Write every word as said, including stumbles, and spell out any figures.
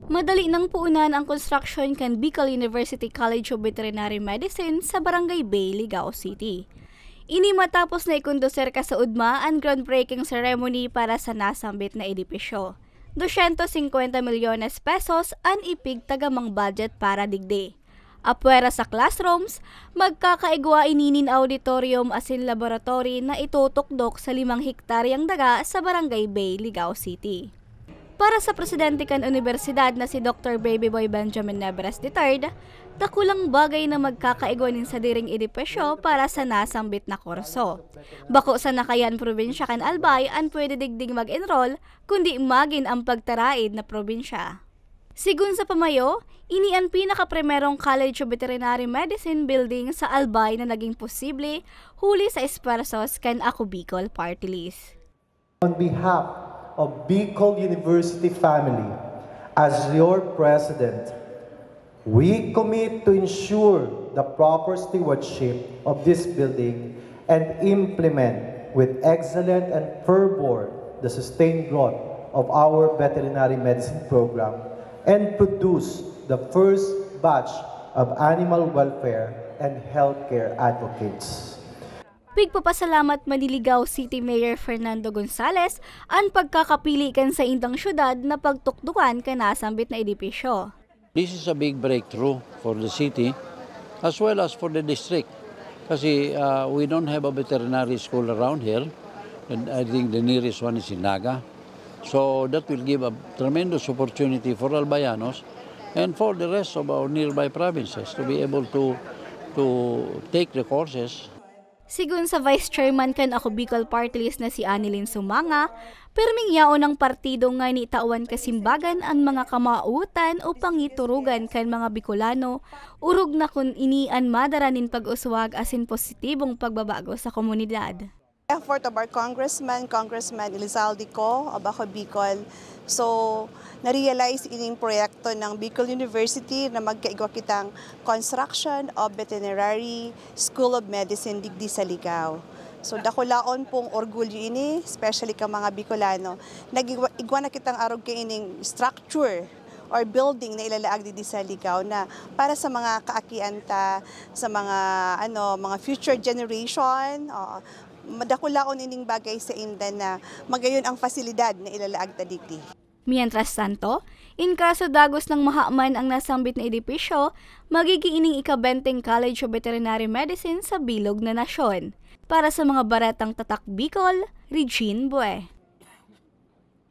Madali nang puunan ang construction kan Bicol University College of Veterinary Medicine sa Barangay Bay, Ligao City. Ini matapos na ikonduser kasaudma an groundbreaking ceremony para sa nasambit na edipisyo. Dosyentos singkwenta milyones pesos an ipigtagamang budget para digdi. Apwera sa classrooms, magkakaigwa ini nin auditorium asin laboratory na itutukdok sa limang hektaryang daga sa Barangay Bay, Ligao City. Para sa presidente kan unibersidad na si Doktor Baby Boy Benjamin Nebres the third, dakulang bagay na magkakaigwa nin sadiring edipisyo para sa nasambit na kurso. Bako sana kaya an probinsya kan Albay an pwede digding mag-enroll, kundi magin ang pagtaraid na probinsya. Sigon sa pamayo, ini an pinakaprimerong College of Veterinary Medicine building sa Albay na naging posible huli sa esfuerzos kan Ako Bicol Party List. On behalf of Bicol University family, as your president, we commit to ensure the proper stewardship of this building and implement with excellent and fervor the sustained growth of our veterinary medicine program and produce the first batch of animal welfare and healthcare advocates. Pigpapasalamat man ni Ligao City Mayor Fernando Gonzales an pagkakapili kan saindang syudad na pagtukdokan kan nasambit na edipisyo. This is a big breakthrough for the city as well as for the district. Kasi uh, we don't have a veterinary school around here. And I think the nearest one is in Naga. So that will give a tremendous opportunity for Albayanos and for the rest of our nearby provinces to be able to to take the courses. Sigon sa Vice Chairman kan Ako Bicol Party List na si Anilin Sumanga, perming yaon ang partido ngani tawan kasimbagan an mga kamawotan o pangiturugan kan mga Bicolano, orog na kun ini an madara nin pag-uswag asin positibong pagbabago sa komunidad. Effort of our Congressman, Congressman Elizalde Co of Ako Bicol. So, na-realize ining proyekto ng Bicol University na magkaigwa kitang construction of veterinary School of Medicine digdi sa Ligao. So dakulaon pong orgulyo ini, especially ka mga Bicolano. Nag-igwa na kitang arog kaining structure or building na ilalaag digdi sa Ligao na para sa mga kaakian ta, sa mga ano, mga future generation. Oo. Madakulaon ining bagay sa inda na magayon ang pasilidad na ilalaag ta digdi. Mientras tanto, in kaso dagos nang mahaman ang nasambit na edipisyo, magiging ining ikabenteng College of Veterinary Medicine sa bilog na nasyon. Para sa mga baretang tatak Bicol, Regine Bue.